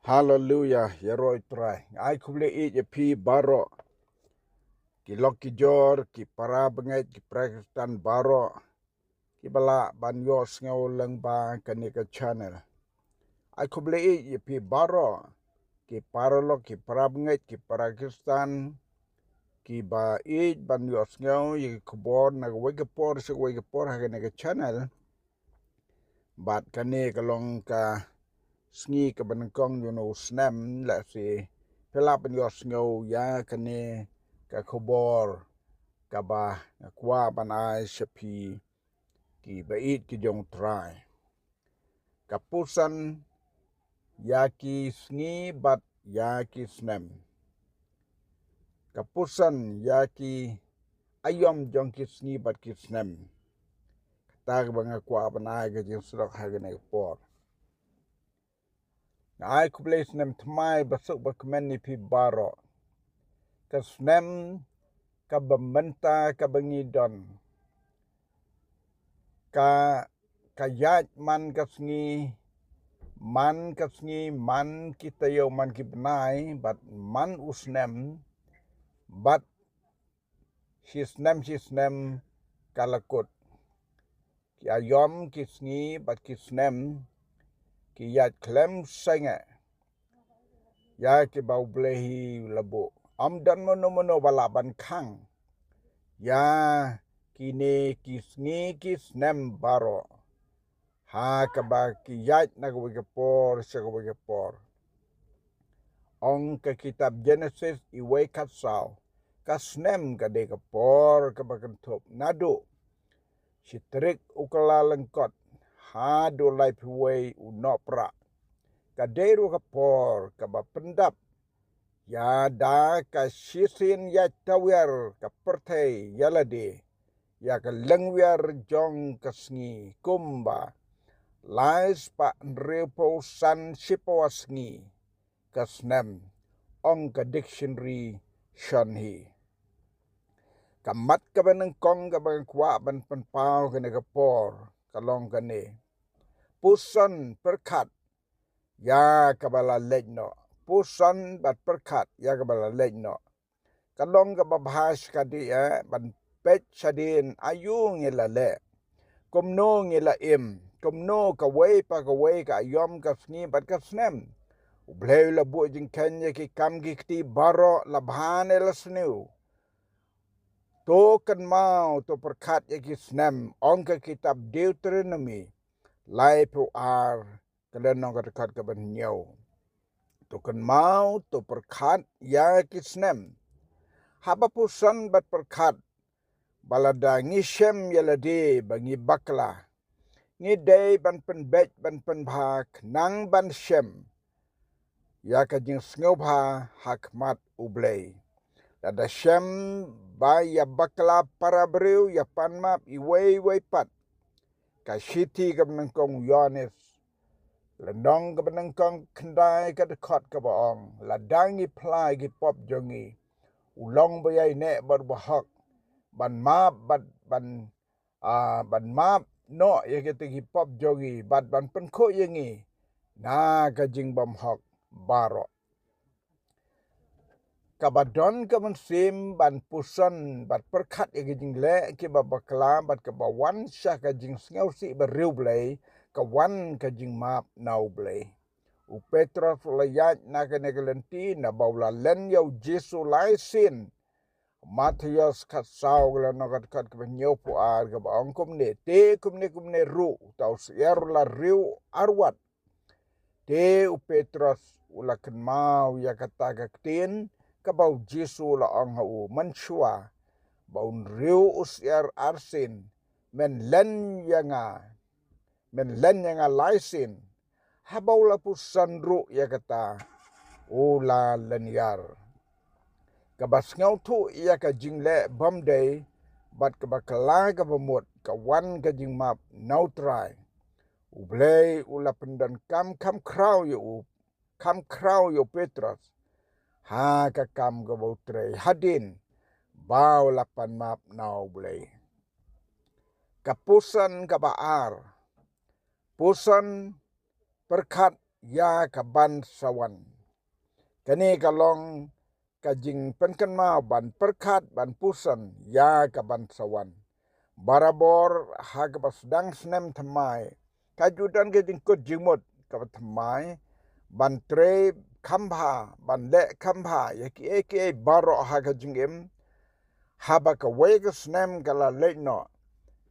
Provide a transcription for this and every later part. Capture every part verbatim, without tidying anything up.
Haleluya, ïaroh Trai. Ai khublei ïa phi baroh. Ki lok ki jor, ki para bangeit, ki para Khristan baroh. Ki ba lah ban ïohsngew lyngba kane ka channel. Ai khublei ïa phi baroh. Ki para lok, ki para bangeit, ki para Khristan. Ki ba ïeit ban ïohsngew ïa ki khubor na kawei ka por sha kawei ka por ha kane ka channel. Bad kane ka long ka sngi kaba nyngkong jong u snem, lehse phi lah ban ïohsngew ïa kane ka khubor kaba nga kwah ban ai sha phi ki ba ïeit ki jong Trai. Ka puson ïa ki sngi bad ïa ki snem. Ka puson ïa ki aïom jong ki sngi bad ki snem. Kata kaba nga kwah ban ai ka jingsdok ha kane ka por. Nga ai khublei snem thymmai ba suk ba kmen ïa phi baroh. Ka snem kaba mynta kaba ngi don, ka ka ïaid man ka sngi, man ka sngi, man ki taïew, man ki bnai, bad man u snem, bad shi snem shi snem ka la kut. Ki aïom ki sngi bad ki snem ki ïaid khlem sngewsih ïa kiba U Blei hi u la buh. Ym don mano mano ba lah ban khang ïa kine ki sngi ki snem baroh ha kaba ki ïaid na kawei ka por sha kawei ka por. Ong ka kitab Genesis iwei khatsaw, ka snem ka dei ka por kaba kynthup naduh shi tarik u Kyllalyngkot haduh laiphew wei u Nohprah. Ka dei ruh ka por kaba pyndap ïa da ka shisien ïaid tawiar ka pyrthei ïa lade ïa ka lyngwiar jong ka sngi, kumba lai spah hynriewphew san shiphew sngi ka snem, ong ka dictionary Shonhi. Ka mat kaba nyngkong kaba nga kwah ban pynpaw kane ka por ka long kane: puson pyrkhat ïa kaba la leit noh. Puson bad pyrkhat ïa kaba la leit noh. Ka long kaba bha shikatdei, eh, ban peit shadien aïu ngi la leh, kumno ngi la im, kumno kawei pa kawei ka aïom, ka sngi bad ka snem. U Blei u la buh jingkheiñ ïa ki kam ki kti baroh, la bha ne la sniew. To kynmaw, to pyrkhat ïa ki snem, ong ka kitab Deuteronomi laiphew ar, ka lynnong ka dkhot kaba hynñiew. To kynmaw, to pyrkhat ïa ki snem. Haba puson bad pyrkhat ba lada ngi shem ïa lade ba ngi bakla, ngi dei ban pynbeit ban pynbha khnang ban shem ïa ka jingsngewbha ha khmat U Blei. Lada shem ba ïa bakla para briew, ïa pan map iwei iwei pat. Ka shithi kaba nyngkong u Ïoannis, lynnong kaba nyngkong khyndai ka dkhot kaba ong, lada ngi phla ïa ki pop jong ngi, u long ba ïaineh bad ba hok ban map bad ban, ah, ban map noh ïa kita ki pop jong ngi bad ban pynkhuid ïa ngi na ka jingbymhok baroh. Kaba don ka mynsiem ban puson bad pyrkhat ïa ki jingleh kiba bakla bad kaba wan sha ka jingsngewsih ba riewblei, ka wan ka jingmap na U Blei. U Petros u la ïaid na kane ka lynti naba u la len ïa U Jisu lai sien. Mathaios khatsaw, ka lynnong ka dkhot kaba hynñiewphew ar, kaba ong kumne: Te kumne kumne ruh uta u syiar u la riew arwat. Te u Petros u la kynmaw ïa kata ka ktien kaba U Jisu u la ong ha u: Mynshuwa ba un riew u syiar arsien, men len ïa nga, men len ïa nga lai sien. Haba u la puson ruh ïa kata, u la lynñiar. Kaba sngewthuh ïa ka jingleh bymdei bad kaba kylla kaba mut, ka wan ka jingmap na U Trai. U Blei u la pyndonkam kham khraw ïa u, kham khraw ïa u Petros ha ka kam kaba u trei, hadien ba u la pan map na U Blei. Ka puson kaba ar. Puson pyrkhat ïa ka ban sa wan. Kane ka long ka jingpynkynmaw ban pyrkhat ban puson ïa ka ban sa wan. Barabor ha kaba sdang snem thymmai, ka ju don ka jingkut jingmut kaba thymmai ban trei kham bha, ban leh kham bha ïa kiei kiei baroh ha ka jingim. Haba kawei ka snem ka la leit noh,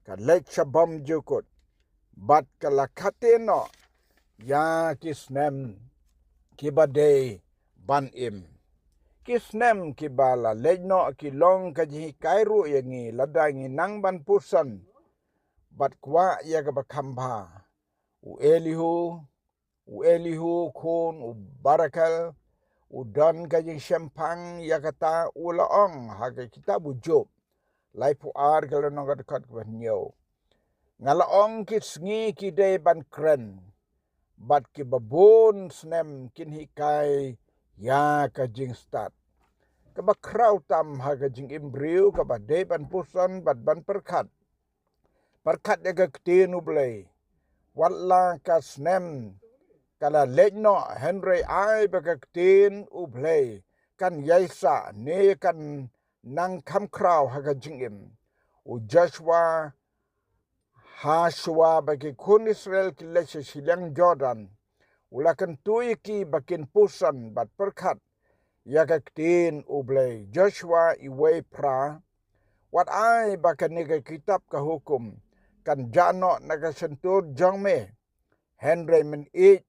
ka leit sha bymjukut, bad ka la khate noh ïa ki snem kiba dei ban im. Ki snem kiba la leit noh ki long ka jinghikai ruh ïa ngi lada ngi nang ban puson bad kwah ïa kaba kham bha. U Elihu, u Elihu khun u Barakel, u don ka jingshemphang ïa kata, u la ong ha ka kitab u Job laiphew ar, ka lynnong ka dkhot kaba hynñiew: Nga la ong, ki sngi ki dei ban kren, bad kiba bun snem kin hikai ïa ka jingstad. Kaba khraw tam ha ka jingim briew kaba dei ban puson bad ban pyrkhat. Pyrkhat ïa ka ktien U Blei. Wat la ka snem ka la leit noh, hynrei ai ba ka ktien U Blei kan ïaisah ne kan nang kham khraw ha ka jingim. U Joshua, ha shuwa ba ki khun Israel ki leit sha shiliang Jordan, u la kyntu ïa ki ba kin puson bad pyrkhat ïa ka ktien U Blei. Joshua wei phra. Wat ai ba kane ka kitab ka hukum kan jah noh na ka shyntur jong me, hynrei men ïeit,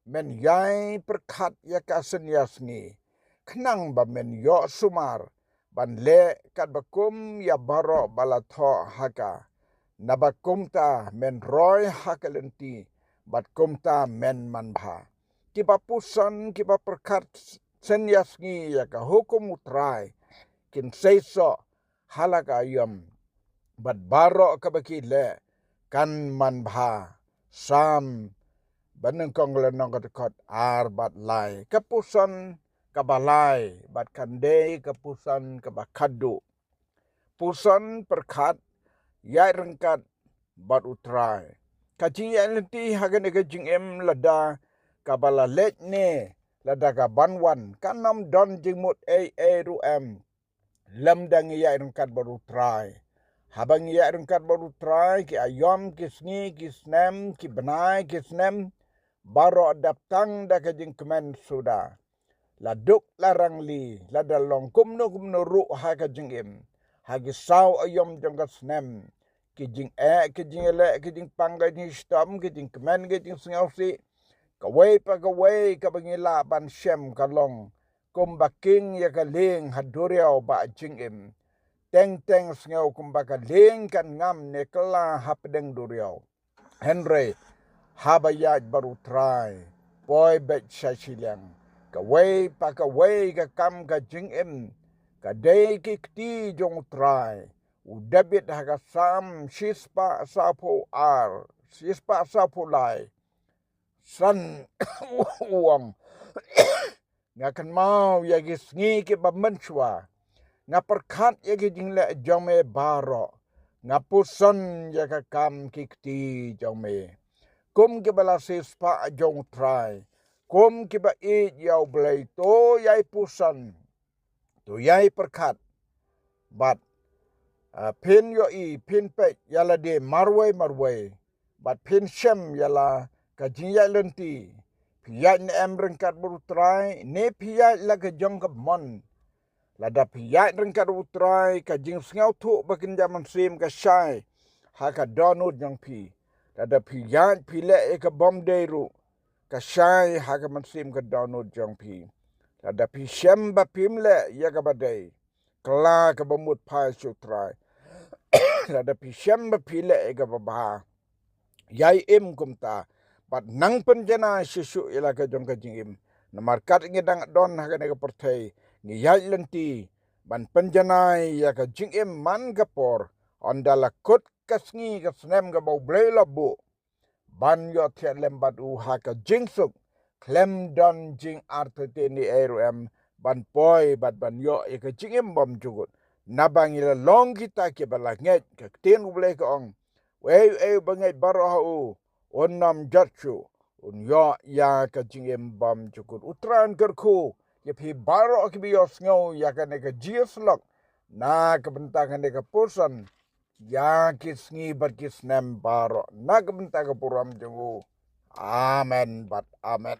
men ïai pyrkhat ïa ka synñia sngi, khnang ba men ïoh sumar ban leh katba kum ïa baroh ba la thoh ha ka. Naba kumta men roi ha ka lynti, bad kumta men manbha. Kiba puson, kiba pyrkhat synñia sngi ïa ka hukum U Trai, kin seisoh ha la ka aïom, bad baroh kaba ki leh kan manbha. Salm banyngkong, lynnong ka dkhot ar bad lai. Ka puson kaba lai bad kan dei ka puson kaba khadduh. Puson, pyrkhat, ïaid ryngkat bad U Trai. Ka jingïaid lynti ha kane ka jingim, lada kaba la leit ne lada ka ban wan, kan ym don jingmut ei ei ruh em lymda ngi ïaid ryngkat bad U Trai. Haba ngi ïaid ryngkat bad U Trai, ki aïom, ki sngi, ki snem, ki bnai, ki snem, baroh dap tang da ka jingkmen suda. La duk la rangli, lada long kumno kumno ruh ha ka jingim, ha ki saw aïom jong ka snem, ki jingeh, ki jingïaleh, ki jingpang, ki jingshitom, ki jingkmen, ki jingsngewsih, kawei pa kawei kaba ngi lah ban shem ka long kumba king ïa ka lieng ha duriaw ba jingim. Teng teng sngew kumba ka lieng kan ngam ne kylla hapdeng duriaw. Hynrei haba ïaid bad U Trai, poi beit sha shiliang, kawei pa kawei ka kam ka jingim ka dei ki kti jong U Trai. U David ha ka Salm shispah sawphew ar, shispah sawphew lai, san, u ong: Nga kynmaw ïa ki sngi kiba mynshuwa, nga pyrkhat ïa ki jingleh jong me baroh, nga puson ïa ka kam ki kti jong me. Kum kiba la siewspah jong U Trai, kum kiba ïeit ïa U Blei, to ïai puson, to ïai pyrkhat. Bad, ah, phin ïohi, phin peit ïa lade marwei marwei, bad phin shem ïa la ka jingïaid lynti. Phi ïaid ne em ryngkat bad U Trai, ne phi ïaid la ka jong ka mon? Lada phi ïaid ryngkat bad U Trai, ka jingsngewthuh ba kynja mynsiem ka shai ha ka dohnud jong phi. Lada phi ïaid phi leh ïa ka bym dei ruh, ka shai ha ka mynsiem ka dohnud jong phi. Lada phi shem ba phim leh ïa kaba dei, kylla kaba mut phai sha U Trai. Lada phi shem ba phi leh ïa kaba bha, ïai im kumta, bad nang pynjanai shuh shuh ïa la ka jong ka jingim. Namar kat ngi dang don ha kane ka pyrthei, ngi ïaid lynti ban pynjanai ïa ka jingim man ka por. Ynda la kut ka sngi ka snem kaba U Blei la buh ban ïohthiah lem bad u ha ka jingsuk, khlem don jingartatien ei ei ruh em ban poi bad ban ïoh ïa ka jingim bymjukut. Naba ngi la long kita kiba la ngeit. Ka ktien U Blei ka ong: Uei uei uba ngeit baroh ha u, un ym jot shuh. Un ïoh ïa ka jingim bymjukut. U Trai un kyrkhu ïa phi baroh kiba ïohsngew ïa kane ka jingïasyllok na ka bynta kane ka por san, ïa ki sngi bad ki snem baroh, na ka bynta ka burom jong u. Amen bad amen.